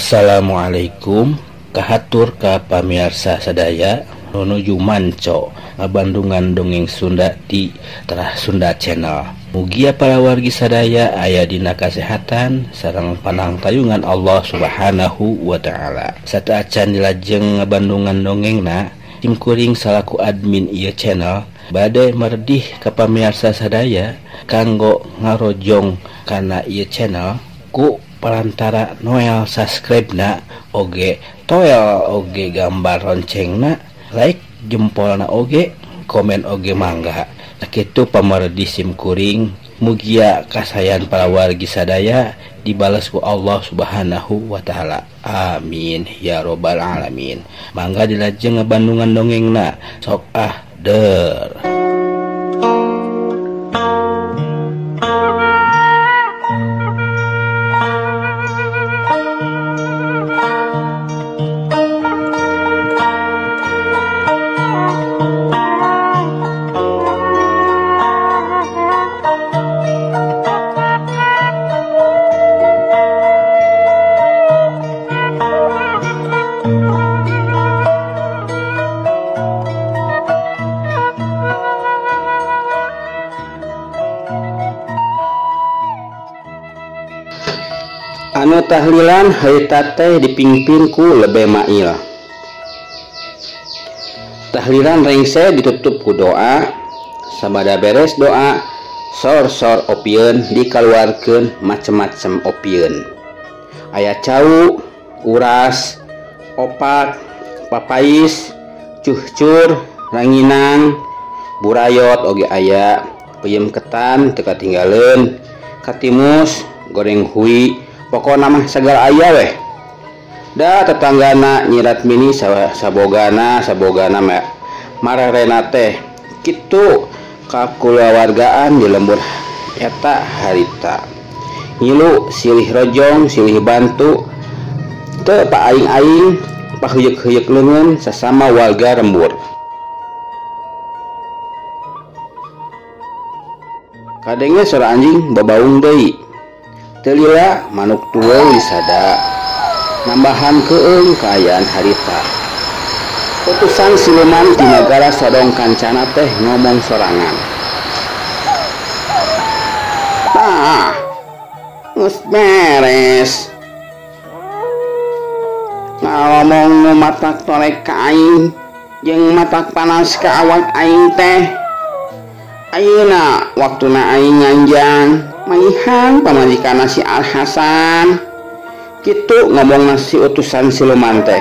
Assalamualaikum kahatur ka pamirsa sadaya nuju manco ngabandungan dongeng Sunda di Terah Sunda Channel. Mugia para wargi sadaya aya dina kasehatan sareng panangtayungan Allah Subhanahu wa taala. Sateuacan dilajeng ngabandungan dongengna, tim kuring salaku admin ieu channel bade merdih ka pamirsa sadaya kanggo ngarojong kana ieu channel ku perantara Noel subscribe na oge toel oge gambar loncengna like jempolna oge komen oge mangga. Sakitu pamardi sim kuring, mugia kasayan para wargi sadaya dibalas ku Allah Subhanahu wa taala. Amin ya robbal alamin. Mangga dilajeng ngabandungan dongengna sok ah der. Anu tahlilan harita teh dipingpin ku Lebe Mail. Tahlilan rengse ditutup ku doa, sabada beres doa, sor-sor opieun dikaluarkeun macem-macem opieun. Aya cau, uras, opak, papais, cuhcur, ranginang, burayot oge aya, peuyeum ketan teu katinggaleun, katimus, goreng hui, pokokna mah segala aya weh. Da tetanggana nyirat mini sabogana sabogana mararena teh kitu kakulawargaan di lembur eta harita. Ngilu silih rojong silih bantu teu paaing-aing paheuyeuk-heuyeuk leungeun sasama warga lembur. Kadenge sora anjing babaung deui. Telila manuk tueuy disada nambahan keung kaayaan harita. Utusan siluman di nagara Sodong Kancana teh ngomong sorangan. Tah, geus beres. Ngomong nu matak torek ka aing jeung matak panas ka awak aing teh. Ayeuna waktuna aing nganjang maihan pamajikanna si Al Hasan. Kitu ngomongna si utusan siluman teh.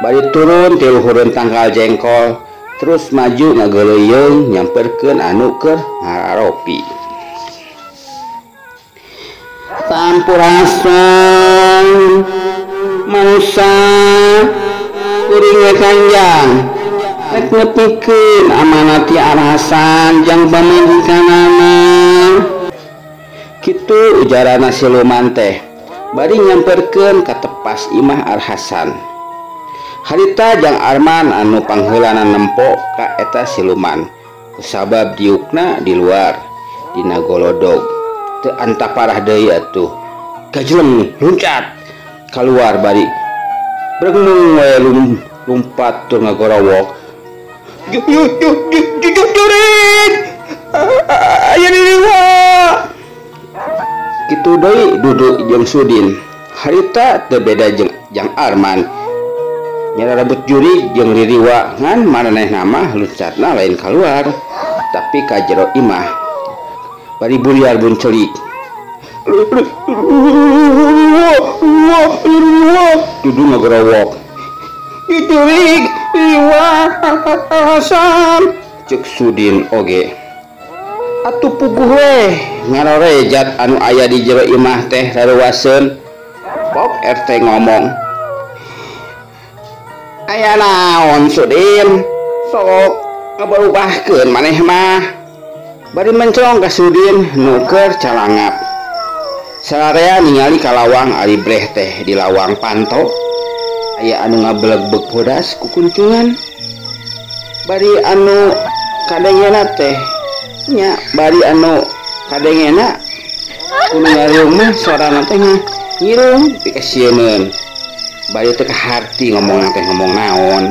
Bari turun ti luhureun tangkal jengkol, terus maju ngageuleuyeung nyamperkeun anu keur ngararopi. Sampurasun manusa kuring we kanjang rek nepikeun amanat ti Al Hasan jang pamajikanana. Kitu ujarana siluman teh bari nyamperkeun ka tepas imah Al Hasan. Harita jang Arman anu pangheulana nempo ka eta siluman kusabab diukna di luar dina golodog. Teu antaparah deui atuh gajleng luncat kaluar bari bregnung we lumpat tur ngagorowok. Jurit aya di dieu. Kitu deui Duduk jeung Sudin. Harita teu beda jeung jang Arman. Nyarabut juri jeung ririwa ngan maranehna mah luncatna lain kaluar tapi ka jero imah. Bari buriar buncelik. Dudu ngagorowok. Diculik riwa Hasan cek Sudin oge. Atuh puguh weh ngarorejat anu aya di jero imah teh raruaseun. Pok RT ngomong, aya naon Sudin, sok ngabarubahkeun maneh mah. Bari mencong ka Sudin nu keur calangap. Sararea ningali ka lawang ari breh teh di lawang panto aya anu ngabelegbeg bodas ku kuncungan. Bari anu kadengena teh nya bari anu kadengena kudu ngariung mah sorana teh ngirung pikasieun. Bari teu kaharti ngomong teh ngomong naon.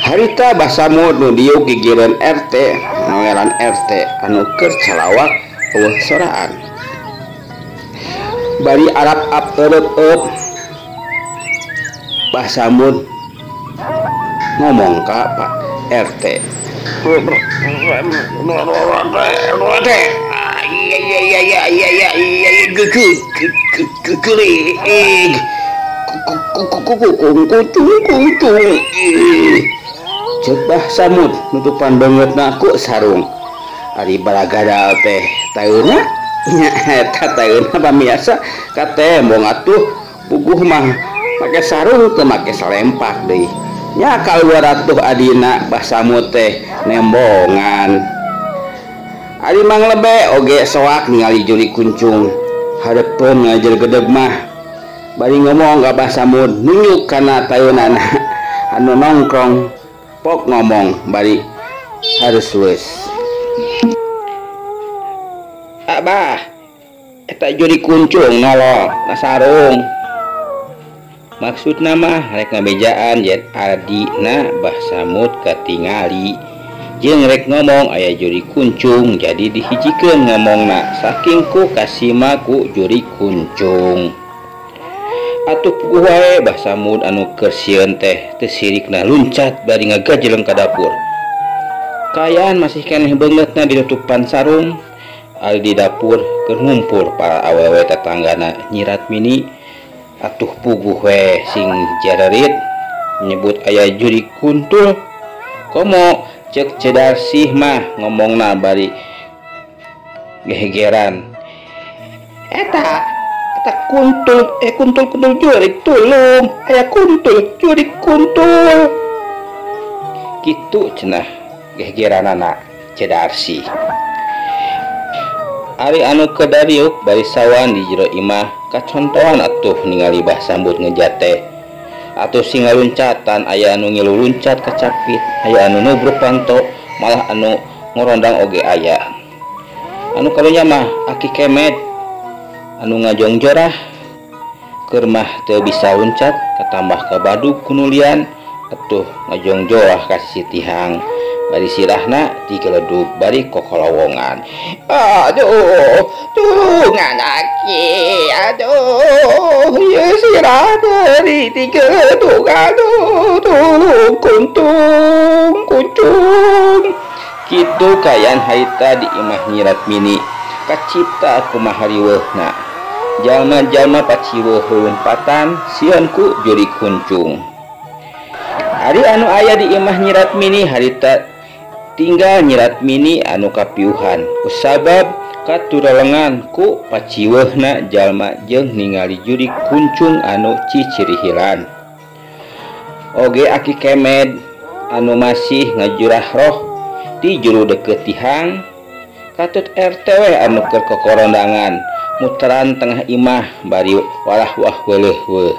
Harita Bah Samud nu diuk gigireun RT, noeran RT anu keur calawak eueuh soraan. Bari arap-ap eureut-eup Bah Samud ngomong ka Pak RT. Cek Bah Samud nutupan beungeutna ku sarung. Ari baragadal teh taeuna nya eta taeuna pamiarsa katembong atuh puguh mah make sarung teu make salempak deui. Nya kaluar atuh adina Bah Samud teh nembongan. Ari Mang Lebe oge soak ningali juri kuncung hareupeun ngajer gedeg mah. Bari ngomong ka Bah Samud nunjuk kana taeunana anu nongkrong pok ngomong bari harus wes. Abah eta juri kuncung nolol na sarung. Maksudna mah rek ngabejaan yen adina Bah Samud katingali jeung rek ngomong aya juri kuncung jadi dihijikeun ngomongna saking ku kasima ku juri kuncung. Atuh puguh wae Bah Samud anu keur sieun teh teu sirikna luncat bari ngagajeleng ka dapur. Kaayaan masih keneh beungeutna ditutupan sarung. Ari di dapur keur ngumpul para awewe tetanggana nyirat mini. Atuh puguh we sing jarerit nyebut aya juri kuntul. Komo cek Cedarsih mah ngomongna bari gehegeran. Eta kuntul kuntul kuntul jurik tulung aya kuntul jurik kuntul kitu cenah gehegeranana Cedarsih. Ari anu kedariuk bari sawan di jero imah kacontohan atuh ningali Bah Samud ngejate. Atuh sing ngaluncatan aya anu ngilu luncat kacapit, aya anu nubruk panto, malah anu ngorondang oge aya. Anu kalunya mah aki kemed anu ngajongjorah keur mah teu bisa luncat katambah kabadug kunulian atuh ngajongjorah ka sisi tihang. Bari sirahna digeledug bari kokolowongan. Aduh, tulungan aki, aduh, ieu sirah deui digeledug, aduh, tulung kuntung, kuncung. Kitu kaayaan harita di imah nyirat mini. Kacipta kumaha riweuhna. Jalma-jalma paciweuh lompatan sieun ku juri kuncung. Ari anu aya di imah nyirat mini harita tinggal nyirat mini anu kapiuhan kusabab katurelengan ku paciweuhna jalma jeung ningali juri kuncung anu cicirihilan. Oge aki kemed anu masih ngajurah roh di juru deukeut tihang katut RT we anu keur kokorondangan muteran tengah imah bari walah wah weuleuh weuh.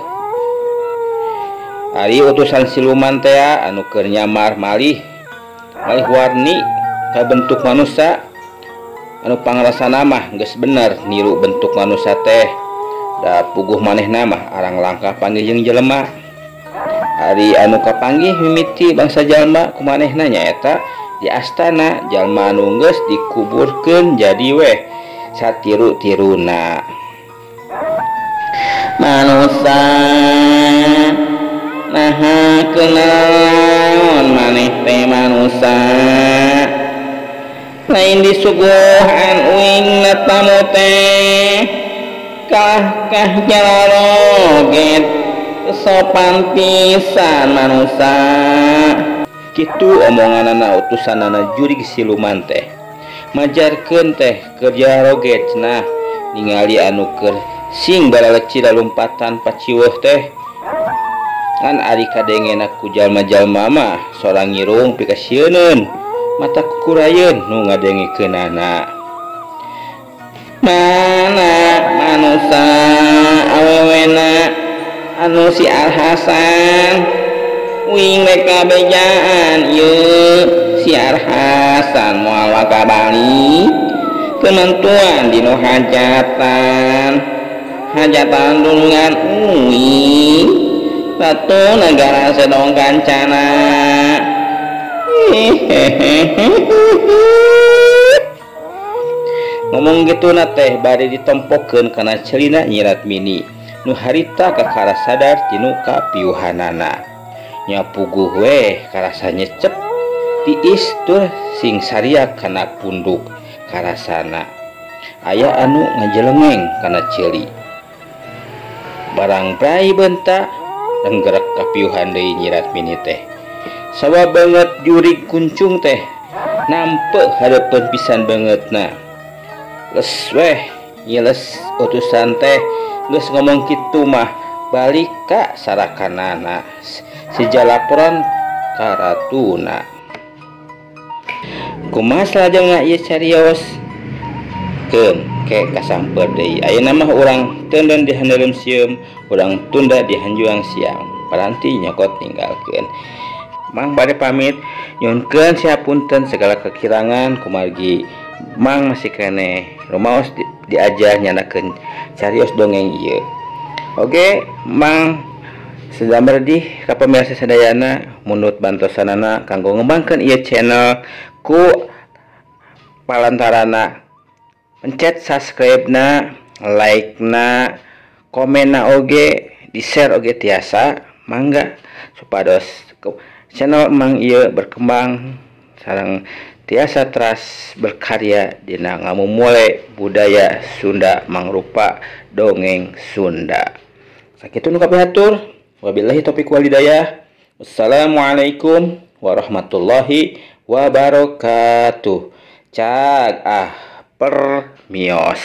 Ari utusan siluman tea anu keur nyamar malih malih warni kabentuk manusia anu pangrasana mah geus bener niru bentuk manusia teh da puguh manehna mah arang langkah panggih jeung jelema. Ari anu kapanggih mimiti bangsa jalma kumanehna nyaeta di astana jalma anu geus dikuburkeun jadi weh satiru-tiruna. Manusa naha kunaon maneh teh manusa lain disuguhan uing na tamu teh kalahkah jaloroget sopan pisan manusa. Kitu omonganana utusanana jurig siluman teh majarkeun teh keur jaloget cenah ningali anu keur sing balaleci lalumpatan paciweuh teh. Ngan ari kadengena ku jalma-jalma mah sorang ngirung pikasieuneun mata kukurayeun nu ngadengekeunana. Mana anu saawewena anu si Al Hasan uing rek kabejaan ieu si Al Hasan moal waka balik penentuan dinu hajatan hajatan dulungan uing ratu negara sedong kancana. Ngomong gitu na teh bari ditompokeun kana celina Nyi Ratmini nu harita kakara sadar tinu kapiuhanana. Nya puguh weh karasa nyecep tiis tur sing saria kana punduk karasana. Aya anu ngajelengeng kana ceuli. Barang prai bentak renggerek kapiuhan deui Nyi Ratmini teh. Sawa banget jurig kuncung teh nampe hareupeun pisan bangetna. Les weh nyiles utusan teh geus ngomong kitu mah balik ka sarakanana seja laporan ka ratuna. Kumaha salajengna ieu carios? Keun ke kasamper deui. Ayeuna mah urang teundeun di handeuleum sieum, urang tunda di hanjuang siang. Paranti nyokot ninggalkeun. Mang bade pamit nyunkeun siapunten segala kekirangan kumargi Mang masih keneh rumaos diajar nyanakeun carios dongeng ieu. Oke, Mang sedang berdih ka pamirsa sadayana mundut bantosanana kanggo ngembangkeun ieu channel ku palantarana pencet subscribe na, like na, komen na oge, di share oge tiasa mangga supados channel Mang ieu berkembang sareng tiasa teras berkarya dina ngamumule budaya Sunda mangrupa dongeng Sunda. Sakitu nu kapihatur, wabillahi taufiq wal hidayah. Wassalamualaikum warahmatullahi wabarakatuh. Cag ah permios.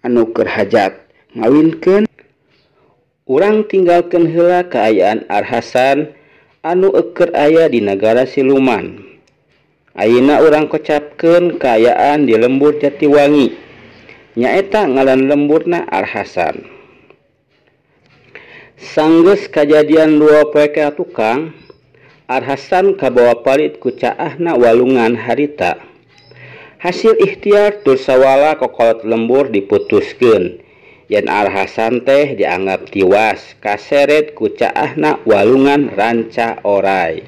anu keur hajat ngawinkeun. Urang tinggalkeun heula kaayaan Arhasan anu eukeur aya di nagara siluman. Ayeuna urang kocapkeun kaayaan di lembur Jatiwangi, nyaeta ngaran lemburna Arhasan. Sanggeus kajadian 2 poe ka tukang, Arhasan kabawa palit ku caahna walungan harita. Hasil ikhtiar tur sawala kokolot lembur diputuskeun yen Arhasan teh dianggap tiwas kaseret ku caahna walungan Ranca Orai.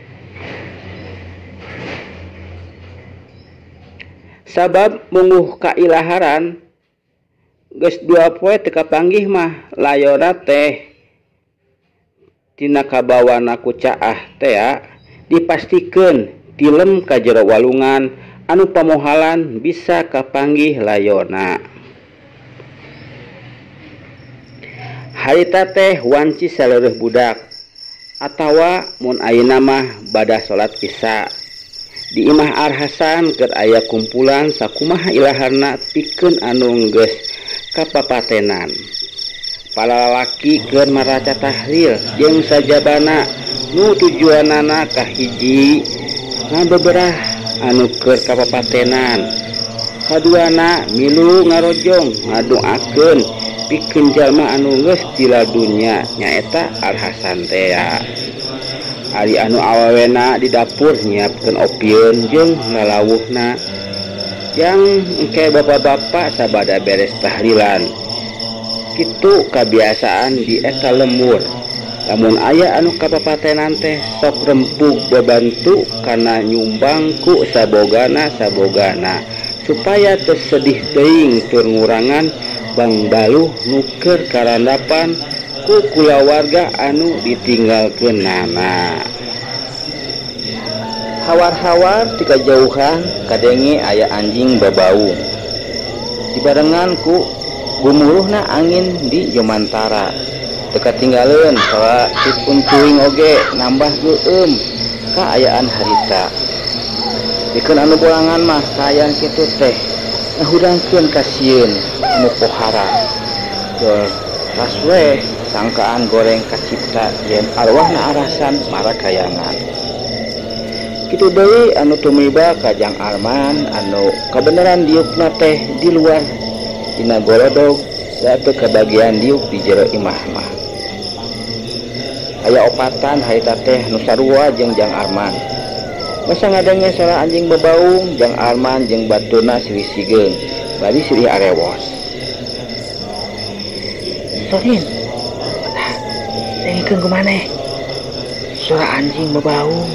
Sabab munguh kailaharan geus 2 poe teu kapanggih mah layona teh tina kabawana ku caah tea dipastikeun tilem ka jero walungan anu pamohalan bisa kapanggih layona. Harita teh wanci saleureut budak atawa mun ayeuna mah bada salat isya. Di imah Arhasan keur aya kumpulan sakumaha ilaharna pikeun anu geus kapapatenan. Para lalaki keur maraca tahlil jeung sajabana nu tujuanana kahiji ngabeberah anu keur kapapatenan. Kaduana milu ngarojong ngadoakeun pikeun jalma anu geus tila dunya nyaeta Arhasan tea. Ari anu awewena di dapur nyiapkeun opieun jeung lalawuhna. Yang engke bapak-bapak sabada beres tahlilan. Kitu kabiasaan di eta lembur. Lamun aya anu kapapatenan teh sok rempug babantu kana nyumbang ku sabogana-sabogana supaya teu sedih teuing tur ngurangan bangbaluh nu keur karandapan ku kulawarga anu ditinggalkeunana. Hawar-hawar ti kajauhan kadenge aya anjing babaung. Dibarengan ku gumuruhna angin di Jomantara. Teu katinggaleun salah uncuing oge nambah geueum kaayaan harita. Pikeun anu bolangan mah kaayaan kitu teh ngahudangkeun kasieun anu pohara. Dol ras we sangkaan goreng kacipta yen arwahna Arhasan marakayangan. Kitu deui anu tumiba ka Jang Arman anu kabeneran diukna teh di luar dina golodog da teu kabagian diuk di jero imah mah. Aya opatan harita teh nu sarua jeung Jang Arman. Masa ngadenge sora anjing bebaung, Jang Arman jeung baturna silih sigeung bari silih arewos. Sorin, dengekeun ku maneh sora anjing bebaung.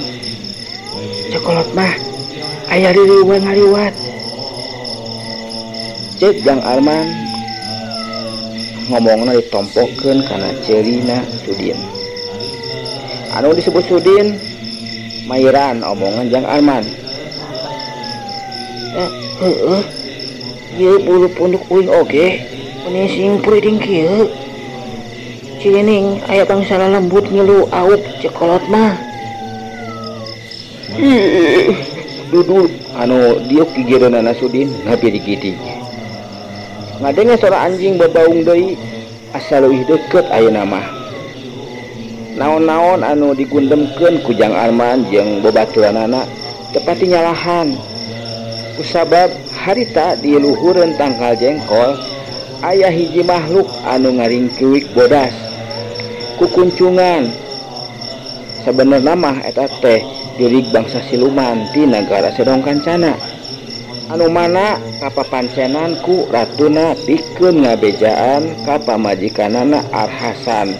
Cokolot mah aya ririwan ngaliwat. Cek Jang Arman ngomongna ditompokeun kana ceurina Sudin. Anu disebut Sudin mairan omongan Jang Arman. Heueuh, ieu bulu punduk uing oge meni sing puriding kieu. Cirining aya bangsa lembut ngilu aup cekolot mah. Dudul anu diuk gigireunana Sudin ngapirigidi. Ngadenge sora anjing babaung deui asa leuwih deukeut ayeuna mah. Naon-naon anu digundemkeun ku Jang Arman jeung babaturanana tepati nyalahan. Kusabab harita di luhureun tangkal jengkol aya hiji makhluk anu ngaringkiwik bodas kukuncungan. Sabenerna mah eta teh dirig bangsa siluman ti nagara Sedong Kancana anu mana kapapancenan ku ratuna pikeun ngabejaan ka pamajikanana Arhasan.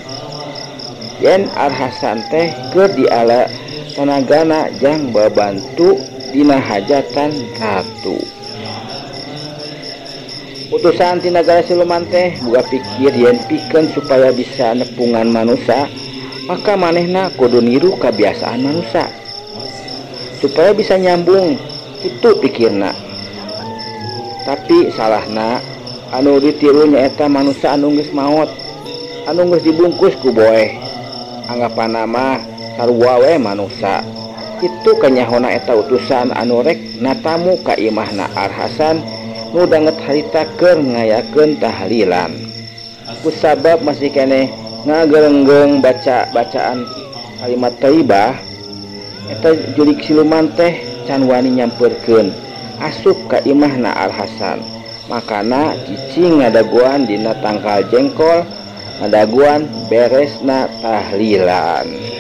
Yen Arhasan teh keur diala tanagana jang babantu dina hajatan ratu. Utusan ti nagara siluman teh boga pikir yen pikeun supaya bisa nepungan manusa, maka manehna kudu niru kabiasaan manusa supaya bisa nyambung, itu pikirna. Tapi salahna anu ditiru nyaeta manusa anu geus maot, anu geus dibungkus ku boeh. Anggapanna mah sarua we manusa. Kitu kanyahona eta utusan anu rek natamu ka imahna Arhasan Nu danget harita keur ngayakeun tahlilan. Kusabab masih keneh ngagerenggeng baca-bacaan kalimat thayyibah, eta jurig siluman teh can wani nyamperkeun asup ka imahna Al Hasan. Makana cicing ngadaguan dina tangkal jengkol, ngadaguan beresna tahlilan.